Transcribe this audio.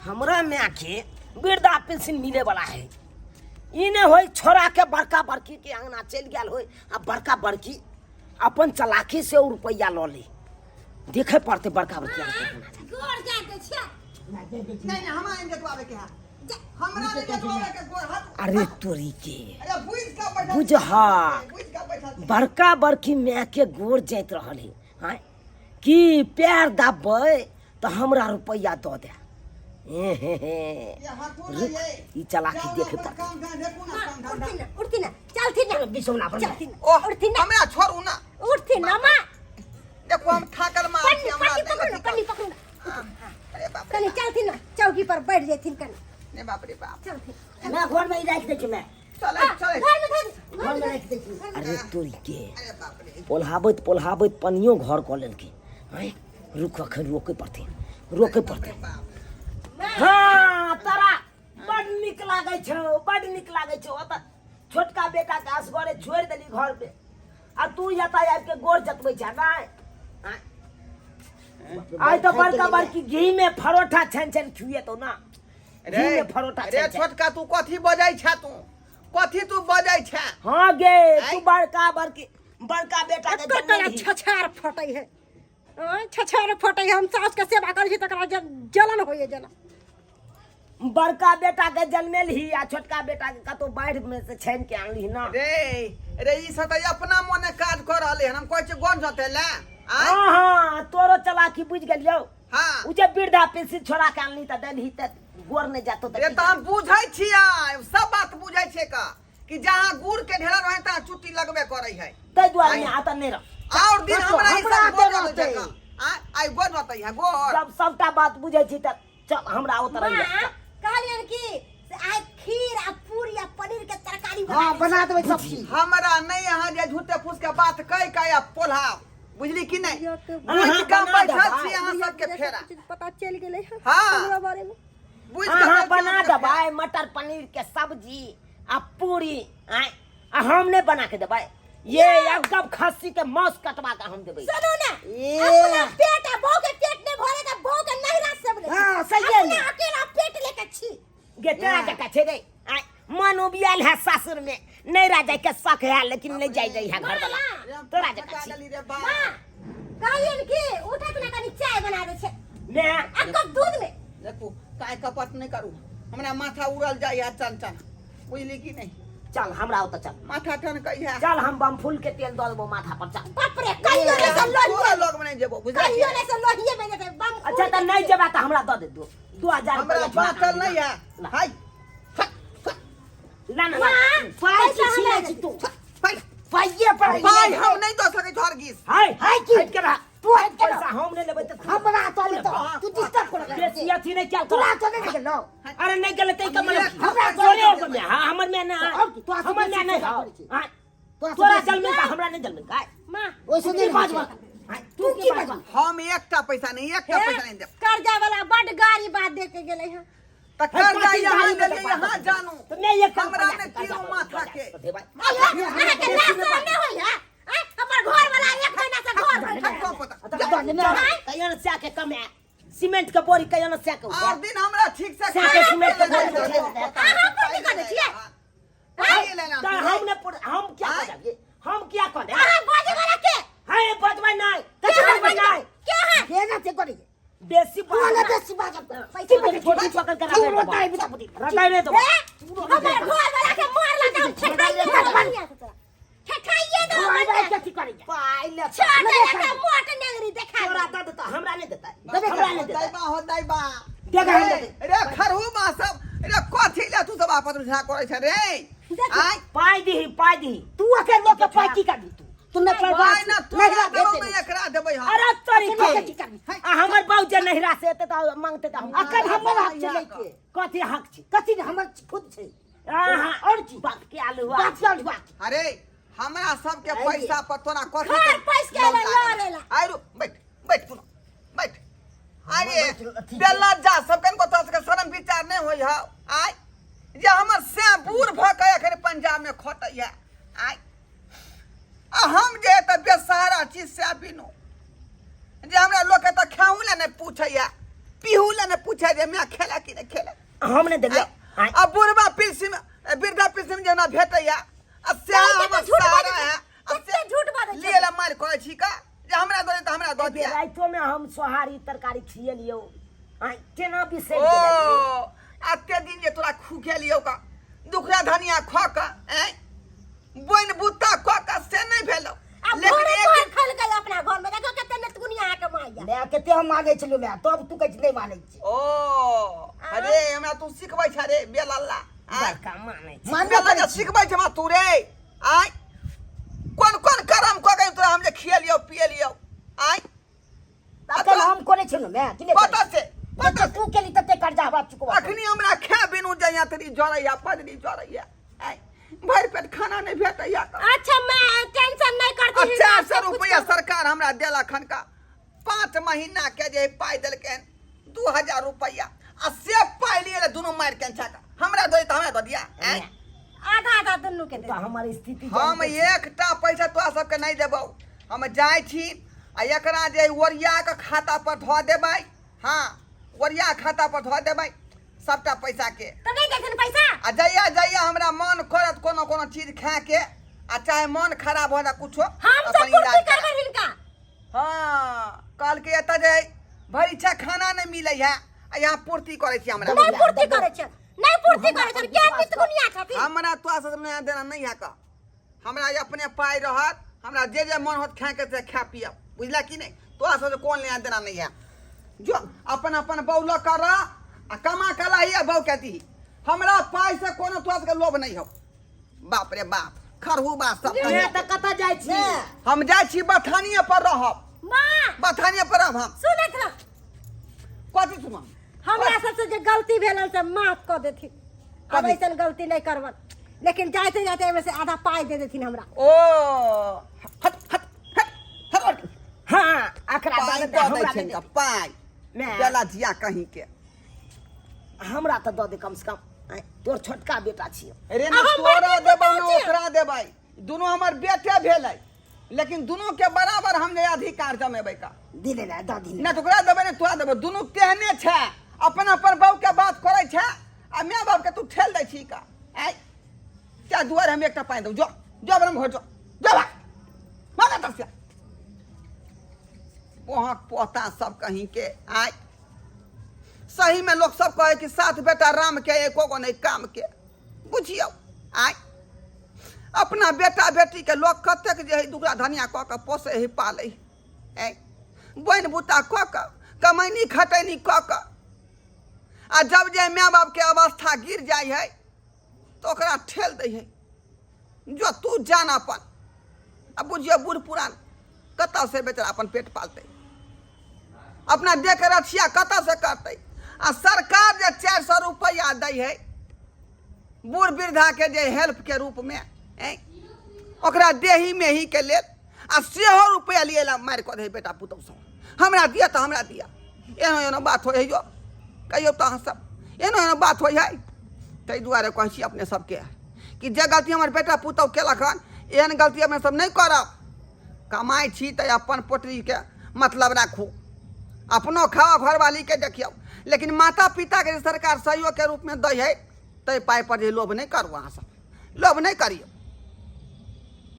हमरा माय के वृद्धा पेंशन मिले वाला है। ई नहि होय छोड़ा के बड़का बड़की के अंगना चलि गेल होय आ बड़का बड़की अपन चलाकी से ओ रुपैआ लऽ ले। देखे पड़ते बड़का बड़की अंगना। गोर जा दै छियै। नहीं नहीं, हमरा नहीं जतवावे के है, हमरा नहीं जतवावे के। गोर हाथ। अरे तोरी के। अरे बुझ के बैठल। बुझहा। बुझ के बैठल। बड़का बड़की माय के गोर जाइत रहल है। आँय कि पैर दाबबै तऽ हमरा रुपैआ दऽ दे। ए हे हे। ये हाथो रुक, नहीं है। ई चलाकी जाओ ना, देखे अपना पड़तै। काम धाम देखू ना, काम धाम। उठथिन ना, उठथिन ना, चलथिन ना। बिछौना पर। चलथिन ना। ओह, उठथिन ना। हमरा छोड़ू ना। उठथिन ना माँ। देखो, हम थाकल मार पन्नी छी, हमरा पन्नी नहीं पकड़ू ना। अथी पन्नी पकड़ू ना। अरे बाप रे। कनी चलथिन ना, चौकी पर बैठ जेथिन कनी। नहीं, बाप रे बाप। चलथिन। मैं घर में ही राखि दै छी मैं। चले हाँ, चले। घर में धऽ दे, घर में राखि दै छी। अरे तोरी के। अरे बाप रे। पोल्हाबैत पोल्हाबैत पनियो घर कऽ लेलकै। आँय रुक, अखन रोके पड़तै, रोके पड़तै। बाप। हाँ, तोरा बड नीक लागै छौ, बड नीक लागै छौ। ओतऽ छोटका बेटा के असगरे छोड़ि देली घर पे आ तू एतऽ आबि के गोर जतबै छह नहि? आँय? आइ तऽ बड़का बड़की घी में परोठा छानि छानि खुएतौ ना, घी रे में परोठा रे छानि छानि। छोटका, तू कथी बजै छे? तू कथी तू बजै छे? हाँ गे, तू आँय? बड़का बड़की बड़का बेटा के एकर तोरा जन्म छछार फटै है। आँय, छछार फटै है। हम सास के सेवा करै छी तकरा जलन होइए जेना। बड़का बेटा के जन्मेलही आ छोटका बेटा के कतौ बाढ़ि में से छानि के आनलही ना। रे रे, ई सब तऽ अपना मोने काज कऽ रहले हन। हम कहै छी गोन जते ले आँय। हाँ हाँ, तोरो चलाकी बुझि गेलियौ। हाँ। उ जे वृद्धा पेंशन छोड़ा के आनलही तऽ देलही तऽ गोर नहि जातो तऽ रे की तऽ हम बुझै छियै, सब बात बुझै छियै का कि जहाँ गुड़ के ढेरा रहे तहाँ चुट्टी लगबे करै है। ताहि दुआरे नहि आता नहि रह। और दिन देखो, हमरा ई हमरा सब गोर आते जते रहतै। का आँय, आइ गोर जते है गोर। जब सबटा बात बुझै छी तऽ चल हमरा ओतऽ रहि जा। माँ कहलियन कि से आइ खीर आ पूरी आ पनीर के तरकारी बना हाँ दै बना देबै सब चीज। हमरा नहीं यहाँ जे झूठे फूस के बात कह के आ पोल्हाब, बुझली कि नहीं? छियै। के बुझ के अहाँ बना बैठल देबै। छी अहाँ सबके बुढ़िया फेरा। के चीज पता चलि गेलै हँ हाँ। हमरा बारे में। बुझ के अहाँ बैठल छी बना अहाँ सबके देबै मटर पनीर के सब्जी आ पूरी। आँय, आ हम नहि बना के देबै ये एकदम खस्सी के मांस कटवा के हम देबै। सुनू ना। ए। अपना पेट आ बहू के पेट नहीं भरे त बहू के नहिरा सब ले। हाँ, सही है। अपना अकेला पेट लेके छी। गे तोरा जकाँ छै रे। आँय, मन उबियाल है सासुर में, नैरा जाय के शक है लेकिन नहीं जाय दै है घर वाला। रे, हम तोरा फटा जकाँ छी। गेली रे बाप। माँ कहलियन कि उठत ना कनी चाय बना दै छै ने आ कप दूध में। देखू, काय कपट नहीं करू, हमरा माथा उड़ल जाय है चन चन, बुझली कि नहीं? चल हमरा ओतऽ चल। माथा ठन कही है। चल, हम बमफूल के तेल दऽ देबो माथा पर, चल। बाप रे, कहियो नहीं से हम लोहिए तोरा लग में नहीं जेबो, बुझली? कहियो नहीं से लोहिए में जेतै बम। अच्छा तऽ नहीं जेबा तऽ हमरा दऽ दे दो 2000 हमरा रुपैआ छोड़ा बाँचल नहीं है। ला। हाय फट फट। ला ना, ला। माँ, पाइ की पैसा छिनै हमरा छी तू? पाइ पाइए पर। पाइ हम नहीं दऽ सकै छी हरगिज। हाय हाय की? हटि के रह। तू हटि के रह। पैसा हम नहि लेबै तऽ हमरा तो ले तो तू डिस्टर्ब कर। बेसी अथी नहि कयल कर। तोरा तो नहीं गेलो। अरे नहीं गेलै तऽ ई मतलब की? हमरा तोरे एगो में हाँ, हमर में ना। और की? तोरा से हमर में बेसी नहीं। सेवा हाँ। करै छी। हाँ, तोरा से तोरा बेसी। जलमेल का हमरा नहीं जलमेल का। माँ ओइसे तू नहीं की बाजब। बाजबा? हाँ, तू की बाजबा? हम एकटा पैसा नहीं, एकटा हे, पैसा नहीं देब। कर्जा वाला बड गारी बात दे के गेलै हँ। तऽ कर्जा कथी यहाँ गाड़ी देलियै देलकै? यहाँ जानू। तऽ नहि एक हमरा रुपैआ नहि के कर्जा तीनू माथा के। देबै। अहाँ के लाज शरम नहि होइए? आँय, हमर घर वाला एक महीना से घर बैठल हट है। पता। कहियो ने सएह के कमाए सीमेंट के बोरी, कहियो ने सएह के और दिन हमरा ठीक से सएह के सीमेंट के बोरी। अहाँ पूर्ति कऽ दै छियै? तऽ हम ने हम क्या आँय? कऽ देबै? हम क्या कऽ देबै? अहाँ बाजै वाला के? हे बजबै नहि। के है बजबै नहि। के है? के ना से करी? बेसी तू ना बेसी बाजब। छोटी छोटी पकड़ के तू रगड़ रोता है देबो। बिता बुद्धि। रगड़ देबो। हे, हमर घर वाला के मारला तऽ हम ठेठाइए देबै बढ़िआँ से तोरा। ठेठाइए देबै भाई बढ़िआँ से। कथी करी? पाइ ले। छोड़ दे, एकटा मोट नेंगरी देखा तोरा दे। दऽ देतौ, हमरा नहि देतै। देबे हमरा नहि देतै। दैबा हो दैबा। देख हम रे देबै। रे खरहू मा सब रे, कथी ले तू सब आपस में झगड़ा करै छै रे? देख। आय पाइ दीही, पाइ दीही। तू अकेले लोग के पाइ की करबी तू? तू ने पर पाइ ना तोरा नहीं देबौ ने एकरा देबै हम। अरे तोरी अकेले के की करबी? आ हमर बाबू जे नहिरा से एतै तऽ मांगतै तऽ हम अखन हमर हक छै लैके। कथी हक छै? कथी ने हमर खुद छै। अहाँ और की? बाप के आलू हुआ। बाप के आलू हुआ। अरे हमरा सबके पैसा पर तोरा कथी घर के पैस के लौटा एला, देबै? लड़ेला। आइ रु, बैठ बैठ, तू बैठ। अरे बेलज्जा सबके को तोरा सबके शरम विचार नहीं होई हौ? आइ जे हमर से बूढ़ भऽ के एखन पंजाब में खटैया, आइ आ हम जे तऽ बेसहारा छी से बिनु जे हमरा लोक के तऽ खाहू लए नहि पूछैया। पीहू ला ने पूछे जे मैं खेला कि नहीं खेला। हम नहीं देलियो। आय। आ बुढ़वा पेंशन, वृद्धा पेंशन जेना भेटैया आ से कते हमर झूठ सहारा बाजै है। छै, कते झूठ बाजै छै। लिए ला मारि करै छी का जे हमरा दऽ दे तऽ हमरा दऽ दिया। राइतो में हम सोहारी तरकारी खिएलियो। आय, केना बिसरि ओ गेलियै? अते दिन जे तोरा खुखेलियौ का दुखरा धनिया खा कऽ ऐं बोनि बुत्ता कऽ कऽ से नहि भेलौ। आ लेकिन भोरे एक तोहर खेलकै अपना घर में, देखो कते नतगुनिया अहाँके माय यऽ। माय कते हम मानै छलियौ माय, तब तू कहै छी नहि मानै छी। ओ अरे हमरा तू सिखबै छ रे बेलल्ला। आँय? बड़का मानै छै। मानबे बेलल्ला करै छी। सिखबै छ हमरा तू रे। आँय कोन कोन करम कऽ के तोरा हम जे खिएलियौ पिएलियौ? आँय अखन हम करै छियौ ने माय, कि नहि करै कतऽ से छी? जते तू केली तते कर्जा हमरा चुकबऽ पड़त। अखनी हमरा खा बिनु जइया तरी जरैया पजरी जरैया। आँय भरि पेट खाना नहि भेटैया तऽ। अच्छा मैं टेंशन नहीं करती आ हूँ, 400 सब कुछ रुपया करबो। सरकार हमरा देलक हन का 5 महीना के जे पाइ देलकै हन 2000 रुपया आ से पाइ लिए दुनू मारि के छका हमरा दे तऽ हमरा दऽ दिया। आँय? आधा आधा दुनू के दे। तऽ हमर स्थिति हम जानते छी। एकटा पैसा तोरा सबके नहि देबौ। हम जाइ छी आ एकरा जे ओरिया के खाता पर धऽ देबै। हाँ ओरिया खाता पर धऽ देबै सबटा पैसा के। तऽ नहि देथिन पैसा? आ जहिया जहिया हमरा मन करत कोनो कोनो चीज खाए के आ चाहे मन खराब हो जाए कुछो, हम सब अपन पूर्ति इलाज करा। करबै हिनका। हाँ कहलकै एतऽ जे भरि इच्छा खाना नहि मिलै है आ यहाँ पूर्ति करै छी हमरा। नहि पूर्ति करै छै, नहि पूर्ति करै छै, के पितगुनिया छथिन? हमरा तोरा सब नया देना नहीं है का, हमरा अपने पाइ रहत, हमरा जे जे मन होत खाए के से खा पियब, बुझला कि नहीं? तोरा सब कोन नया देना नहीं है। जो अपन अपन बौल कर आ कमा के लाही आ बौ के दीही, हमरा पाइ से कोनो तोरा सबके लोभ नहीं हो। बाप रे बाप खरहू बा सब। मैं तऽ कतऽ जाइ छी? हम जाइ छी बथानिए पर रहब। माँ बथानिए पर रहब हम। सुनैत रह। कथी सुनब? हमरा सबसे जे गलती भेल से माफ कऽ देथिन, अब कथी? ऐसन गलती नहीं करबन, लेकिन जाते जाते एहिमे से आधा पाइ दे देथिन हमरा। ओ हट हट हट हट हट। हाँ अकरा पाइ दऽ दे, दऽ दै हमरा छै दे। पाइ माय। बेला जिया कहीं के हमरा तऽ दऽ दे कम से कम। आँय, तोर छोटका बेटा छियौ। अरे आ ने हम तोरा बड़की देबै पुतहु ने छियै। ओकरा देबै, दुनू हमर बेटे भेलै, लेकिन दुनू के बराबर हम जे अधिकार जमेबै का। दिने ने दऽ दिने। ने तऽ ओकरा देबै ने तोरा देबै, दुनू तेहने छै, अपन अपन बहू के बात करै छै आ माय बाप के तू ठेल दै छी का। आँय ताहि दुआरे हम एकटा पानि देब। जो जो अपन घर जो जो भाग भाग एतऽ से। वहाँ पोता सब कहीं के। आँय सही में लोग सब कहे कि 7 बेटा राम के एको गो नहीं काम के, बुझियौ। आँय अपना बेटा बेटी के लोग कतेक जे है दुगरा धनिया कऽ के पोसै है पालै है, बोनि बूता कऽ के कमैनी खटैनी कऽ के, आ जब जे माय बाप के अवस्था गिर जाइ है तऽ ओकरा ठेल दै है, जो तू जान अपन। आ बुझियौ बूढ़ पुरान कतऽ से बेचारा अपन पेट पालतै, अपना देख रक्षिया कतऽ से करतै। आ सरकार जे 400 रुपैआ दै है बूढ़ वृद्धा के जे हेल्प के रूप में, ऐं, ओकरा देही मेही के लेल, आ सेहो रुपैआ लिए ला मारि कऽ दै बेटा पुतहु सब, हमरा दिअ तऽ हमरा दिअ। एहनो एहनो बात होइ है यौ, कहियौ तऽ अहाँ सब एहनो एहनो बात होइ है। ताहि दुआरे कहै छी अपने सबके कि जे गलती हमर बेटा पुतहु केलक हन एहन गलती अपने सब नहि करब। कमाइ छी तऽ अपन पोटरीके मतलब राखू, अपनो खाओ घरवालीके देखियौ, लेकिन माता पिताके जे सरकार सहयोगके रूपमे दै है ताहि पाइपर जे लोभ नहि करू, अहाँ सब लोभ नहि करियौ।